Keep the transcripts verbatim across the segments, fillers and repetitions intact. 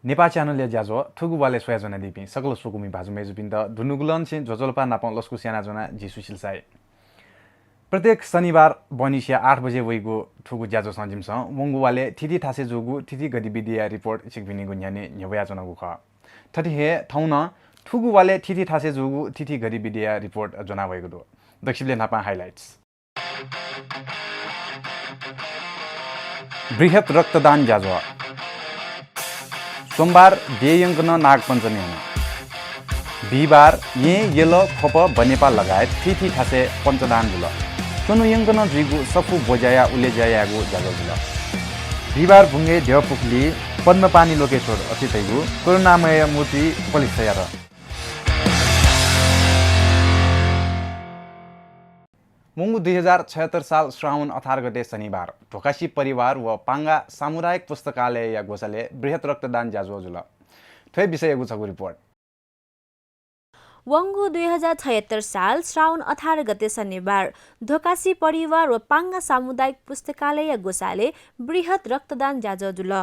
नेपाः च्यानलया ज्याझ्वः थुगु वालय् स्वयाच्वनादीपिं सकल स्वकुमि भाजु मय्जुपिन्त दुनुगलंनिसें ज्वजलपा नापं लसकुस यानाच्वना जि सुशील साय्। प्रत्येक शनिबार बहनिसिया आठ बजे वइगु थुगु ज्याझ्वलं जिमिसं वंगु वालय् थीथी थासय् जूगु थीथी गतिविधिया report छिकपिनिगु न्ह्यःने न्ह्यब्वयाच्वनागु खः। थथे हे थौं नं थुगु वालय् थीथी थासय् जूगु थीथी गतिविधिया report ज्वना वइगु दु। दक्वसिबलय् न्हापां highlights। बृहत् रक्तदान ज्याझ्वः। सोमबार देय् यंकनं नागपञ्चमी हन। बिहिबार येँ, यल, ख्वप, बनेपा लगायत थीथी थासय् पञ्चदान जुल। च्वन्हु यंकनं जुइगु सफू ब्वज्याया उलेज्या यायेगु ज्याझ्वः जुल। बिहिबार बुंगय् द्यःपुखुलिइ पद्मपाणि लोकेश्वर अथे धइगु करुणामयया मूर्ति पलिस्था यात। वंगु दुई हजार छयत्तर साल श्रावण अठार गते शनिबार ढोकासी परिवार व पांगा सामुदायिक पुस्तकालयया ग्वसालय् बृहत् रक्तदान ज्याझ्वः जुल। थ्व हे विषययागु छगू report। वंगु दुई हजार छयत्तर साल श्रावण अठार गते शनिबार ढोकासी परिवार व पांगा सामुदायिक पुस्तकालयया ग्वसालय् बृहत् रक्तदान ज्याझ्वः जुल।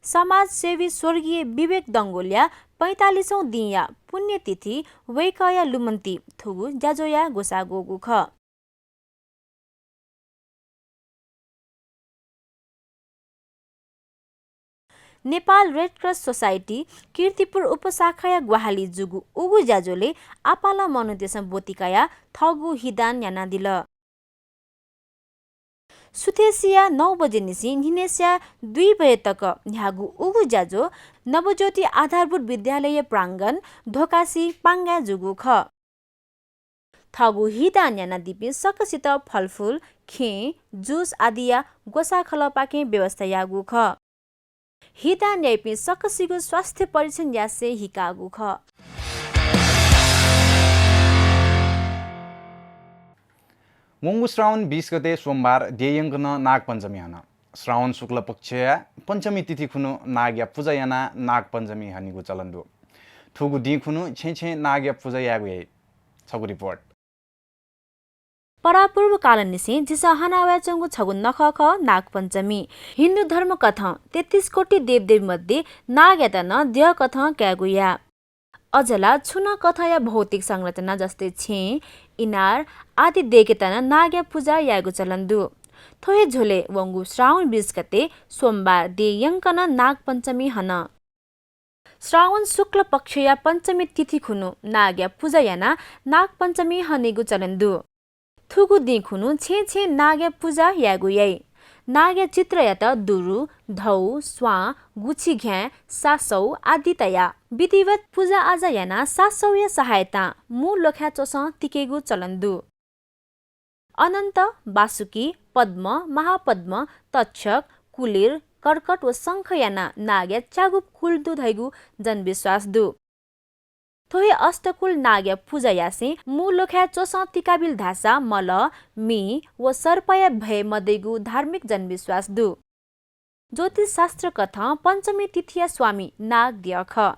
समाजसेवी स्वर्गीय विवेक डंगोलया पैंतालिसौं दिंया पुण्यतिथि वय्कःया लुमन्ति थुगु ज्याझ्वःया ग्वसाः ग्वःगु खः। Nepal red cross society Kirtipur उपशाखाया ग्वाहालिइ जूगु उगु ज्याझ्वलय् आपालं मनूतय्सं ब्वति कयाः थःगु हिदान यानादिल। सुथय्सिया नौ बजेनिसें न्हिनय्सिया दुई बजे तक न्ह्याःगु उगु ज्याझ्वः नवज्योति आधारभूत विद्यालय प्राङ्गण ढोकासी पांगाय् जूगु खः। थःगु हिदान यानादीपिं सकसित फलफुल, खेँ, जुस आदिया ग्वसाःखलःपाखें व्यवस्था याःगु खः। हिदान याइपिं सकसिगु स्वास्थ्य परीक्षण यासें हिकाःगु खः। वंगु श्रावण बीस गते सोमबार देय् यंकनं नागपञ्चमी हन। श्रावण शुक्ल पक्षया पञ्चमी तिथि खुन्हु नागया पुजा यानाः नागपञ्चमी हनेगु चलन दु। थुगु दिं खुन्हु छेँय् छेँय् नागया पुजा यायेगु याइ। छगू report। परापूर्व कालंनिसें झीसं हना वयाच्वंगु छगू नखः खः नागपञ्चमी। हिन्दू धर्म कथं तेत्तिस कोटि देवदेवी मध्ये नागयात नं द्यः कथं कायेगु याः। अझ ला छुं नं कथंया भौतिक संरचना जस्तै छेँ, इनार आदि दय्केत नं नागया पुजा यायेगु चलन दु। थ्व हे झ्वलय् वंगु श्रावण बीस गते सोमबार देय् यंकनं नागपञ्चमी हन। श्रावण शुक्ल पक्षया पञ्चमी तिथि खुन्हु नागया पुजा यानाः नागपञ्चमी हनेगु चलन दु। थुगु दिं खुन्हु छेँय् छेँय् नागया पुजा यायेगु याइ। नागया चित्रयात दुरु, धौ, स्वां, गुछि घ्याँय्, सासौ आदि तयाः विधिवत पुजाआजा यानाः सासौया सहायतां मू लोखाय् च्वसं तिकेगु चलन दु। अनन्त, बासुकी, पद्म, महापद्म, तक्षक, कुलिर, कर्कट व शंख यानाः नागया च्यागू कुल दु धइगु जनविश्वास दु। थ्व हे अष्टकुल नागया पुजा यासें मू लोखाय् च्वसं तिकाबिल धाःसा मलः, मि व सर्पया भय मदइगु धार्मिक जनविश्वास दु। ज्योतिषशास्त्र कथं पञ्चमी तिथिया स्वामी नाग द्यः खः।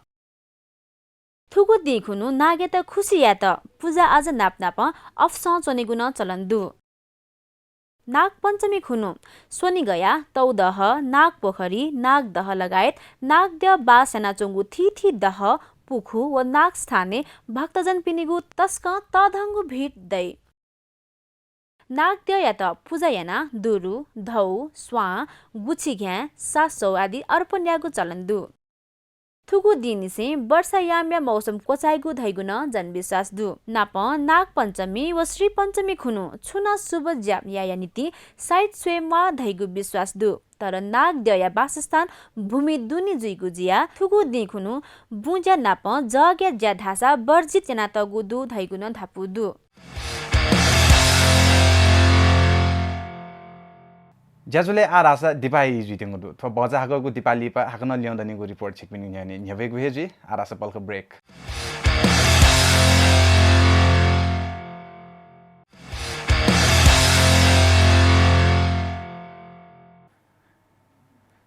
थुगु दिं खुन्हु नागयात खुसि यायेत पुजाआजा नापनापं अफसं च्वनेगु नं चलन दु। नागपञ्चमी खुन्हु स्वनिगया, तौदह, नागपोखरी, नागदह लगायत नागद्यः बास यानाच्वंगु थीथी दह, पुखू व नागस्थानय् भक्तजनपिनिगु तसकं तःधंगु भिड दइ। नागद्यःयात पुजा यानाः दुरु, धौ, स्वां, गुछि घ्याँय्, सासौ आदि अर्पण यायेगु चलन दु। थुगु दिंनिसें वर्षायामया मौसम क्वचाइगु धइगु नं जनविश्वास दु। नापं नागपञ्चमी व श्रीपञ्चमी खुन्हु छुं नं शुभ ज्या यायेया निंतिं साइत स्वयेम्वाः धइगु विश्वास दु। तर नागद्यःया बासस्थान भूमि दुने जुइगु जुयाः थुगु दिं खुन्हु बुँज्या नापं जगया ज्या धाःसा वर्जित यानातःगु दु धइगु नं धापू दु। ज्याझ्वलय् आः धाःसा दिपाः ई जुइत्यंगु दु। थ्व भचा हाकःगु दिपाः लिपा हाकनं ल्यं दनिगु report छिकपिनि न्ह्यःने न्ह्यब्वयेगु हे जुइ। आः धाःसा पलख break।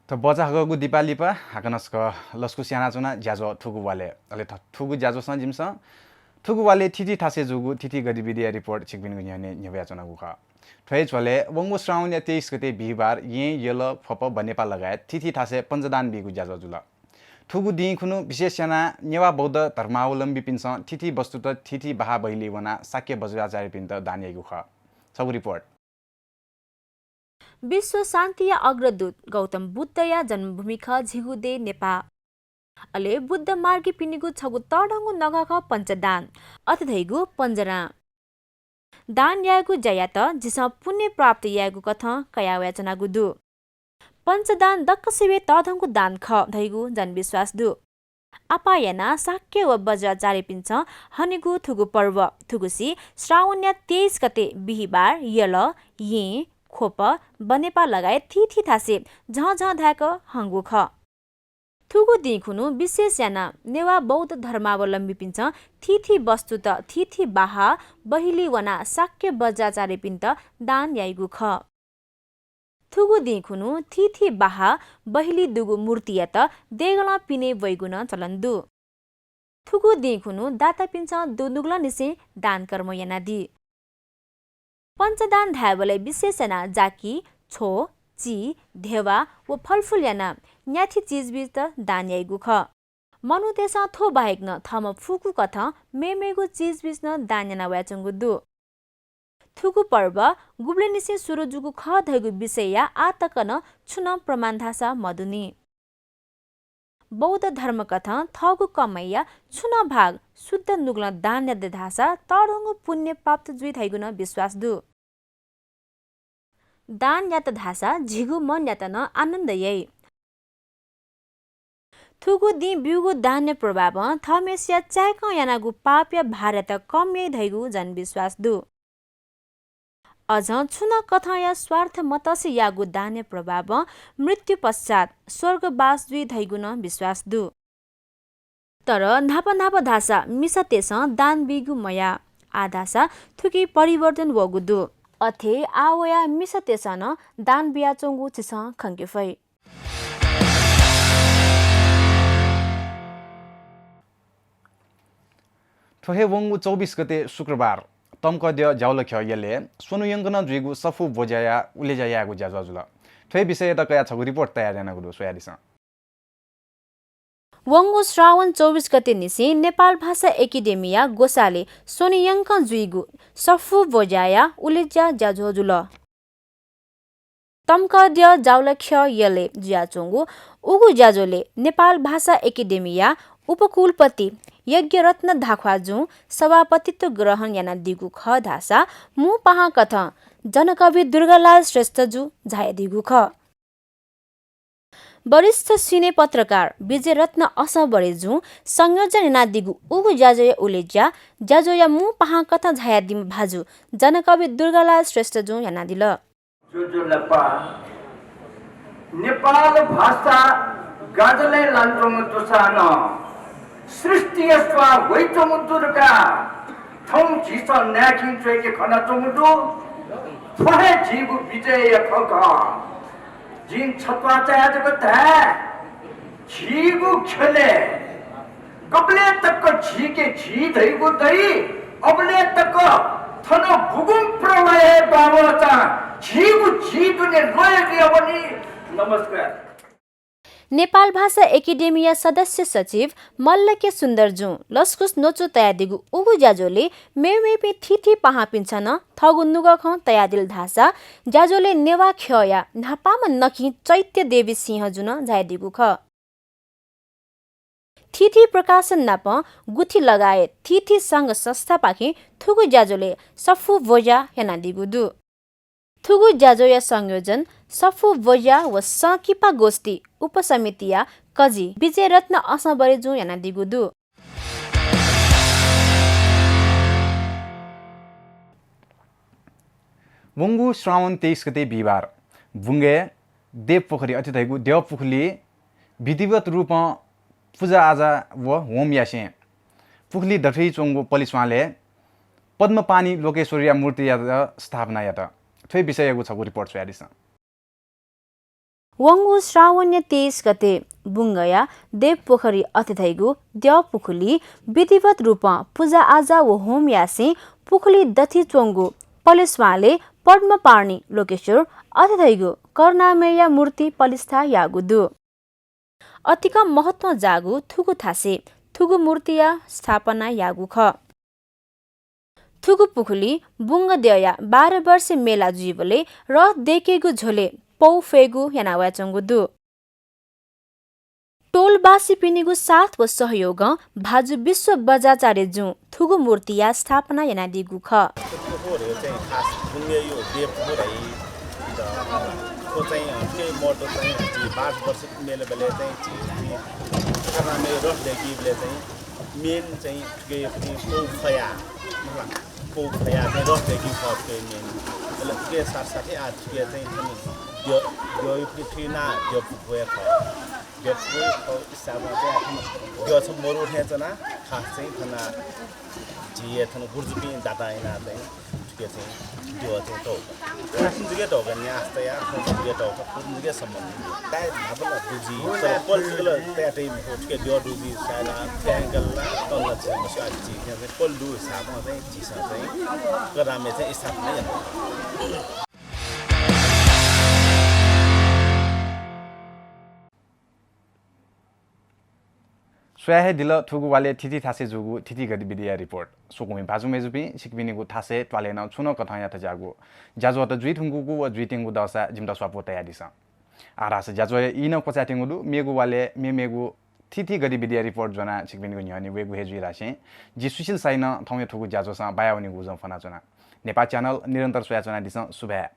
थ्व भचा हाकःगु दिपाः लिपा हाकनं छकः लसकुस यानाच्वना ज्याझ्वः थुगु वालय्। अले थ-, थुगु ज्याझ्वलं जिमिसं थुगु वालय् थीथी थासय् जूगु थीथी गतिविधिया report छिकपिनिगु न्ह्यःने न्ह्यब्वयाच्वनागु खः। थ्व हे झ्वलय् वंगु श्रावणया तेइस गते बिहिबार येँ, यल, ख्वप, बनेपा लगायत थीथी थासय् पञ्चदान बीगु ज्याझ्वः जुल। थुगु दिं खुन्हु विशेष यानाः नेवाः बौद्ध धर्मावलम्बीपिन्सं थीथी वस्तुत थीथी बाहा बहिली वनाः शाक्य बज्राचार्यपिन्त दान याइगु खः। छगू report। विश्व शान्तिया अग्रदूत गौतम बुद्धया जन्मभूमि खः झीगु देय् नेपाः। अले बुद्ध मार्गीपिनिगु छगू तःधंगु नखः खः पञ्चदान, अथे धइगु पञ्जरां। दान यायेगु ज्यायात झीसं पुण्य प्राप्त यायेगु कथं कयावयाच्वनागु दु। पञ्चदान दक्वसिबें तःधंगु दान खः धइगु जनविश्वास दु। आपाः यानाः शाक्य व बज्राचार्यपिन्सं हनेगु थुगु पर्व, थुगुसी श्रावणया तेइस गते बिहिबार यल, येँ, ख्वप, बनेपा लगायत थीथी थासय् झं झं धाय्क हंगु खः। थुगु दिं खुन्हु विशेष यानाः नेवाः बौद्ध धर्मावलम्बीपिन्सं थीथी वस्तुत थीथी बाहा बहिली वनाः शाक्य बज्राचार्यपिन्त दान याइगु खः। थुगु दिं खुन्हु थीथी बाहा बहिली दुगु मूर्तियात देगलं पिने वइगु नं चलन दु। थुगु दिं खुन्हु दातापिन्सं दुनुगलंनिसें दान कर्म यानादी। पञ्चदान धायेबलय् विशेष यानाः जाकि, छ्वः, चि, धेवा व फलफुल यानाः न्याथी चिजबिजत दान याइगु खः। मनूतय्सं थ्व बाहेक नं थःम्हं फुगु कथं मेमेगु चिजबिज नं दान याना वयाच्वंगु दु। थुगु पर्व गुबलेंनिसें सुरु जूगु खः धइगु विषयया आः तक नं छुं नं प्रमाण धाःसा मदुनि। बौद्ध धर्मकथं थःगु कमाइया छुं नं भाग शुद्ध नुगलं दान यात धाःसा तःधंगु पुण्य प्राप्त जुइ धइगु नं विश्वास दु। दान यात धाःसा झीगु मनयात नं आनन्द याइ। थुगु दिं ब्यूगु दानया प्रभावं थःम्हेसिया चाय्कं यानागु पापया भारयात कम याइ धइगु जनविश्वास दु। अझं छुं नं कथंया स्वार्थ मतसे याःगु दानया प्रभावं मृत्यु पश्चात स्वर्गवास जुइ धइगु नं विश्वास दु। तर न्हापा न्हापा धाःसा मिसातय्सं दान बीगु मयाः। आः धाःसा थुकी परिवर्तन वःगु दु। अथे आः वयाः मिसातय्सं नं दान बियाच्वंगु झीसं खंके फइ। थ्व हे वंगु चौबिस गते शुक्रबार तमकद्यः ज्याउलाख्यः यलय् स्वन्हु यंकनं जुइगु सफू ब्वज्याया उलेज्या यायेगु ज्याझ्वः जुल। थ्व हे विषययात कयाः छगू report तयार यानागु दु, स्वयादिसँ। वंगु श्रावण चौबिस गते निसें नेपाल भाषा एकेडेमीया ग्वसालय् स्वन्हु यंकं जुइगु सफू ब्वज्याया उलेज्या ज्याझ्वः जुल। तमकद्यः ज्याउलाख्यः यलय् जुयाच्वंगु उगु ज्याझ्वलय् नेपाल भाषा एकेडेमीया उपकुलपति यज्ञरत्न धाख्वाजुं सभापतित्व ग्रहण यानादीगु खः धाःसा मू पाहां कथं जनकवि दुर्गालाल श्रेष्ठजु झायादीगु खः। वरिष्ठ सिने पत्रकार विजयरत्न असंबरेजुं संयोजन यानादीगु उगु ज्याझ्वःया उलेज्या ज्याझ्वःया मू पाहां कथं झायादीम्ह भाजु जनकवि दुर्गालाल श्रेष्ठजुं यानादिल। ज्वजलपा, नेपाल भाषा गाजलय् लानाच्वंगु दुसा नं सृष्टिया स्वां वइच्वंगु दु धकाः थौं झीसं नाय्‌खिं च्वय्‌के खनाच्वंगु दु। थ्व हे झीगु विजयया खँ खः। जिं छत्वाःचायाः जक धाये, झीगु ख्यलय् गबलय् तक झीके झी धइगु दइ, अबलय् तक थन बुगुं प्रलयय् बांवःचां झीगु झी दुने ल्वय् जुयावनी। नमस्कार। नेपाल भाषा एकेडेमीया सदस्य सचिव मल्ल के सुन्दरजुं लसकुस न्वचु तयादीगु उगु ज्याझ्वलय् मेमेपिं थीथी पाहांपिन्सं नं थःगु नुगः खँ तयादिल धाःसा ज्याझ्वलय् नेवाः ख्यःया न्हापांम्ह नखिं चैत्य देवी सिंहजुं नं झायादीगु खः। थीथी प्रकाशन नाप गुथि लगायत थीथी संघ संस्थापाखें थुगु ज्याझ्वलय् सफू ब्वज्या यानादीगु दु। थुगु ज्याझ्वःया संयोजन सफू ब्वज्या व संकिपा गोष्ठी उपसमितिया कजि विजयरत्न असंबरेजुं यानादीगु दु। वंगु श्रावण तेइस गते बिहिबार बुंगय् देवपोखरी अथे धइगु द्यः पुखुलिइ विधिवत रूपं पुजाआजा व होम यासें पुखुली दथुइ च्वंगु पलिस्वांलय् पद्मपाणि लोकेश्वरया मूर्तियात स्थापना यात। थ्व हे विषययागु छगू report स्वयादिसँ। वंगु श्रावणया तेइस गते बुंगया देवपोखरी अथे धइगु द्यः पुखुली विधिवत रूपं पुजाआजा व होम यासें पुखुली दथि च्वंगु पलेस्वांले पद्मपाणि लोकेश्वर अथे धइगु करुणामयया मूर्ति पलिस्था याःगु दु। अतिकं महत्वं जाःगु थुगु थासय् थुगु मूर्तिया स्थापना याःगु खः। थुगु पुखुली बुंगद्यःया बाह्र वर्षे मेला जुइबलय् रथ दय्केगु झ्वलय् पौ फ्वयेगु याना वयाच्वंगु दु। टोलबासीपिनिगु साथ व सहयोगं भाजु विश्व बज्राचार्य जुं थुगु मूर्तिया स्थापना यानादीगु खः। थ्व चाहिँ खास बुंगय् यो देव थ्व धाइ, द, थ्व चाहिँ थुके महत्व चाहिँ झी बाह्र वर्ष मेलाबलय् चाहिँ झी, झी करुणामय रथ दय्केबलय् चाहिँ main चाहिँ थुके पनि पौ फया, मतलब, पौ फया चाहिँ रथ दय्केगु खः थुके main। अले थुके साथसाथै आ थुके चाहिँ थन द्यः, द्यः पनि थुइ ना द्यः पुखुली खः। द्यः पुखुली खः हिसाबं चाहिँ आ थन द्यः छ मरु थें च्वना, खास चाहिँ थन झी हे थन गुरुजुपिं दाता याना चाहिँ थुके चाहिँ द्यः चाहिँ तौ। थुन जुगे तौ का न्यास तया, थुन जुगे तौ का, थुन जुगे सम्बन्ध। ताय् भाबला दुजी, तर पल जुगल तया तइ मखु, थुके द्यः दुजी, सायला, triangle ला, तन ला चाहिँ मसु आदि चिज, थें चाहिँ पल दु हिसाबं चाहिँ झीसं चाहिँ करुणामय चाहिँ स्थापना याना। स्वया हे दिल थुगु वालय् थीथी थासय् जूगु थीथी गतिविधिया report। स्वकुमि भाजु मय्जुपिं, छिकपिनिगु थासय् त्वालय् नं छुं नं कथं यात ज्याःगु ज्याझ्वःत जुइधुंकूगु व जुइत्यंगु दःसा जिमित स्वापू तयादिसँ। आः धाःसा ज्याझ्वःया ई नं क्वचायेत्यंगु दु। मेगु वालय् मेमेगु थीथी गतिविधिया report ज्वनाः छिकपिनिगु न्ह्यःने वयेगु हे जुइ धासें जि सुशील शाही नं थौंया थुगु ज्याझ्वःसां बायावनीगु उजं फ्वनाच्वना। नेपाः channel निरन्तर स्वयाच्वनादिसँ। सुभाय्।